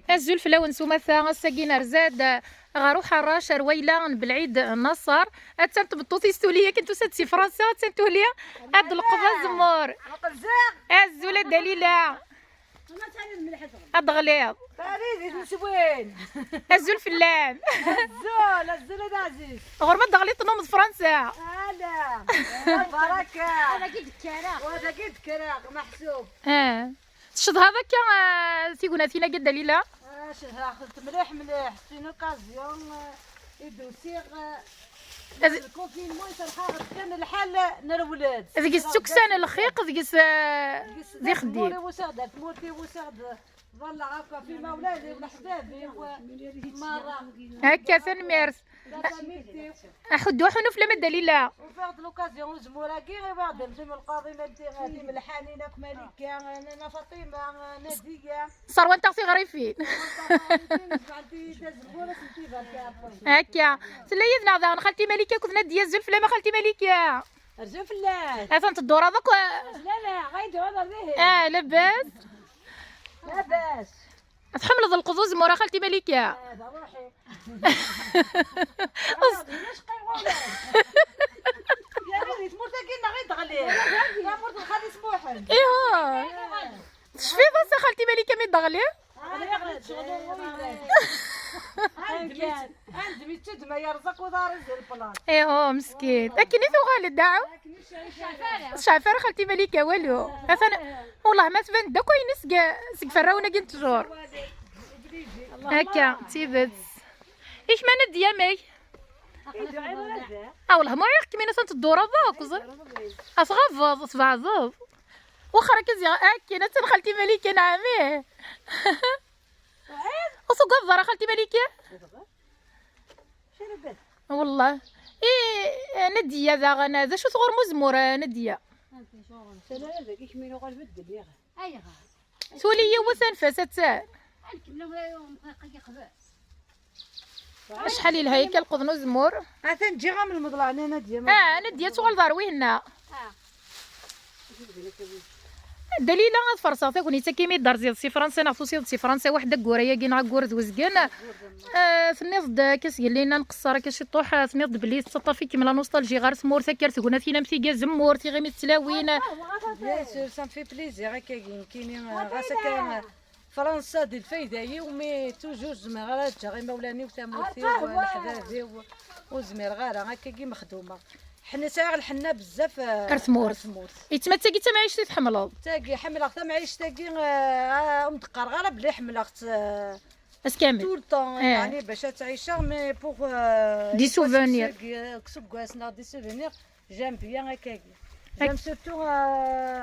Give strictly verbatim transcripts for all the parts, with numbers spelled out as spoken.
Azul fell-awen s umata, ass-agi nerza-d ɣer uḥerrac, ar wayla n Belɛid Naṣer. Attan tmeṭṭut-is tuli, akken tusa-d si Fransa, attan tuli ad d-leqḍ azemmur. Azul a Dalila. Ad d-ɣliḍ. Azul fell-am. Azul, azul a Ɛziz. Ɣur-m ad d-ɣliḍ tnumeḍ Fransa. Ala. Baraka. Wa dagi d-kkreɣ. Wa dagi d-kkreɣ, meḥsub. Ah. Tcedhaḍ akka, ah, tignatin-agi a Dalila? Ah, cedhaɣ-tent mliḥ mliḥ. C'est une occasion, ah, i d-usiɣ, ah, le confinement iserḥaɣ-d kan lḥal n rewled. Deg-s ttuksan lxiq, deg-s, ah, deg-s d ixeddim. Ar tmurt-iw usiɣ-d, ar tmurt-iw usiɣ-d. Ḍalleɣ akka fi mawlad-iw, leḥbab-iw, merra. Akka, tanemmirt. Aḥuddu aḥunu fell-am a Dalila. Ufiɣ-d l'occasion uzemmur-agi, ufiɣ-d amzun lqaḍi, ma d timelḥanin akk, Malika, Nana Faṭima, Nadiya. Ṣerwent-aɣ tiɣrifin. Akka. Tella yid-neɣ daɣen xalti Malika akked Nadiya. Azul fell-am a xalti Malika. Azul fell-ak. Atan teddureḍ akk. Azul, ala, ɣaydu, ala, dihin. Ah, labas. Labas. Tḥemmleḍ lqeḍ uzemmur a xalti Malika? Ah, d ruḥi. Ulac qay wawal. Yerna di tmurt-agi neɣ i d-ɣli? Tamurt n Xali Smuḥend. Iha. Tecfiḍ ass a xalti Malika mi d-ɣli? Ɣliɣ-d ccɣel ur ɣliɣ. Anda mi tt-, anda mi tt-, ma yerẓa uḍar-is di lplan. Iha, meskin. Akken i tuɣal, daɛu. Tecɛef ara xalti Malika walu. Atan, wellah ma tban-d akk ayen seg, seg ferrawen-agi n ttjur. Akka, d tidet. I kemm a Nadiya, amek? Ah, wellah ma uɛiɣ-kem, atan teddureḍ akk. A tɣabeḍ, tbeɛdeḍ. Wexxer akka ziɣ, akken, attan xalti Malika, nɛam, ih. Ur tugadeḍ ara xalti Malika? Wellah. I Nadiya daɣen, d acu-t ɣur-m uzemmur, a Nadiya? Tuli yiwet anef-as, attan. Acḥal yelha yakk lqeḍ n uzemmur. Atan ǧǧiɣ-am lmeḍlaɛ-nni a Nadiya. Ah, Nadiya, tuɣaleḍ ɣer wihenna. Dalila, ad farṣeɣ tagnit-agi, mi d-terziḍ si Fransa neɣ tusiḍ-d si Fransa weḥd-k ayyur-agi neɣ ayyur d uzgen? Ah, tenniḍ-d akka s yelli-nni nqeṣṣer akka ciṭuḥ, ah, tenniḍ-d belli tettaṭṭaf-ikem la nostalgie ɣer tmurt, akka ar tegnatin am tiga zemmur, tiɣimit d tlawin. Bien sûr, ça me fait plaisir, akkagi, nekkini, ah, ɣas akka, ah, Fransa d lfayda-iw, mais toujours zemreɣ ara ad ǧǧeɣ imawlan-iw, tamurt-iw, leḥbab-iw, ur zmireɣ ara, akkagi mexduma. Ḥna sɛiɣ lḥenna bezzaf, eh, ar tmurt. Ar tmurt. Yettma d tagi d tamɛict i tḥemmleḍ? Tagi, ḥemmleɣ tamɛict-agi, eh, ah, ur m-d-qqareɣ ara belli ḥemmleɣ-tt, eh, ass kamel. Tout le temps, eh, yeɛni bac ad ttɛiceɣ, mais pour, eh, des souvenirs. Deg useggas neɣ des souvenirs, j'aime bien akkagi. J'aime surtout, eh,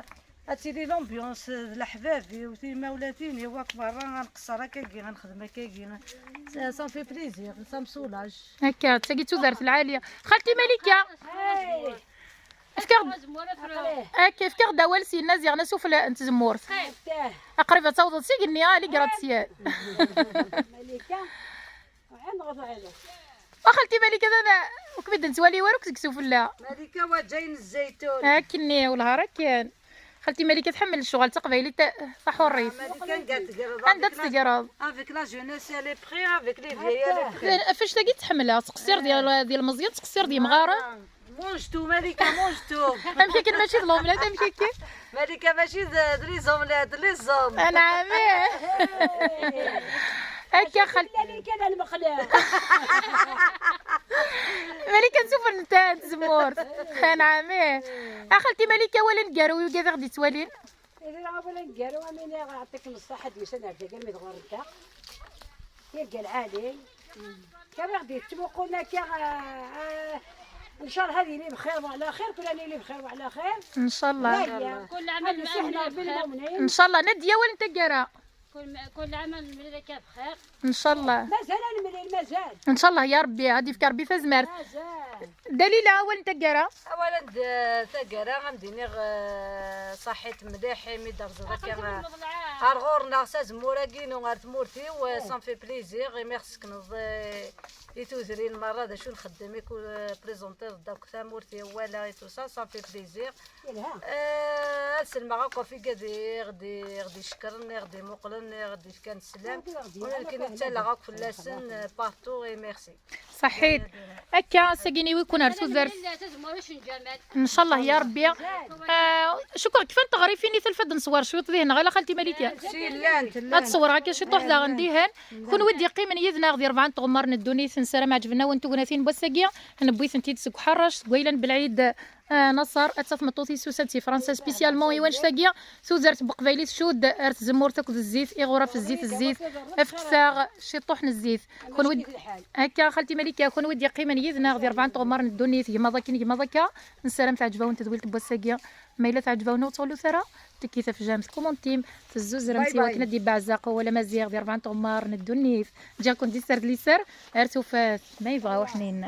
ad tili l'ambiance, eh, d leḥbab-iw, timawlatin-iw akk merra, ad nqeṣṣer akkagi, ad nexdem akkagi. Ça, ça me fait plaisir, ça me soulage. Akka, d tagi d tudert lɛali. Xalti Malika. Hey. Efk-aɣ-d, akka, efk-aɣ-d awal s yinna ziɣen asufel n tzemmurt. Aqrib ad tawḍeḍ s igenni, ah, les gratte-ciel. Malika, ɛan ɣef ɛilu. A xalti Malika, d ana, ur kem-id-nettwali wara akk seg sufella. Malika wa ǧayen zzaytun. Akkenni, wellah akken. Xalti Malika tḥemmel lecɣal taqbaylit ta-, taḥurrit. Malika anda tegreḍ? Anda tt-tegreḍ? Avec la jeunesse, elle est prêt, avec les vieilles, elle est prêt. Ɣef annect-agi tt-ḥemmleɣ, ttqeṣṣir di, di lmeẓyan, ttqeṣṣir di yemɣaren. Mange tout, Malika, mange tout. Amek akken mačči d l'omelette, amek akken? Malika mačči d, d les omelettes, d les hommes. Anɛam, ih. Akka xal-, Malika d lmexla. Malika n sufel n ta-, n tzemmurt. Anɛam, ih. A xalti Malika, awal aneggaru i wigad i ɣ-d-yettwalin. Ira awal aneggaru, am iniɣ, aɛṭikem ṣṣaḥa, ad yusan ar dagi armi d ɣur-nteɣ. Tirga lɛali. Kan i ɣ-d-yettmuqul akka, ah, ah, ncallah ad yili bxir wa ɛla xir, kul année yili bxir wa ɛla xir. Ncallah. Ncallah. Nadiya, awal n taggara. كل ما، كل عام نملي لك بخير. Ncallah. Mazal ad nemlil, mazal. Ncallah ya Rebbi, ad yefk Rebbi tazmert. Mazal. Dalila, awal n taggara. Awal n taggara, ad m-d-iniɣ, eh, ṣaḥit mliḥ imi d-terziḍ akka, eh, ar ɣur-neɣ s azemmur-agi-inu ar tmurt-iw, eh, ça me fait plaisir, imi ɣ-tessekneḍ, eh, i tudrin merra d acu nxeddem, i ku-, eh, présentiḍ-d akk tamurt-iw, wala et tout ça, ça me fait plaisir. Eh, ad sellmeɣ akk ɣef igad i ɣ-d-, i ɣ-d-icekkren, i ɣ-d-imuqlen. Ɣ-d-ifkan sslam. Ula d nekni ttaleɣ akk fell-asen, partout et merci. Ṣaḥit. Akka, ass-agi niwi kun ar tudert. Ncallah ya Rebbi. Ah, cukkeɣ kfan teɣrifin i telfa d-nṣewwer cwiṭ dihin, neɣ ala xalti Malika? Si llant, Ad ṣewreɣ akka ciṭuḥ daɣen dihin. Kunwi d-yeqqimen yid-neɣ di rebɛa n tɣemmar n ddunit, nessaram ɛeǧben-awen tugnatin n wass-agi. Newwi-tent-id seg uḥerrac, seg wayla n Belɛid, ah, Naṣer, atta tmeṭṭut-is tusa-d si Fransa spécialement i wannect-agi. Tudert n Beqbayli tcudd ar tzemmurt akked zzit, iɣuraf zzit zzit, efket-aɣ ciṭuḥ n zzit. Kunwi d- Akka, xalti Malika, kunwi d-yeqqimen yid-neɣ di rebɛa n tɣemmar n ddunit, gmaḍ akken gmaḍ akka. Nessaram teɛǧeb-awen tedwilt n wass-agi. Ma yella teɛǧeb-awen ur ttɣellut ara, tekki tafjamt, kumuntim, tezzuzremt i wakken ad d-ibeɛzaq wawal amaziɣ di rebɛa n tɣemmar n ddunit. Ǧǧiɣ-ken di sser d liser, ar tufat, ma yebɣa uḥnin.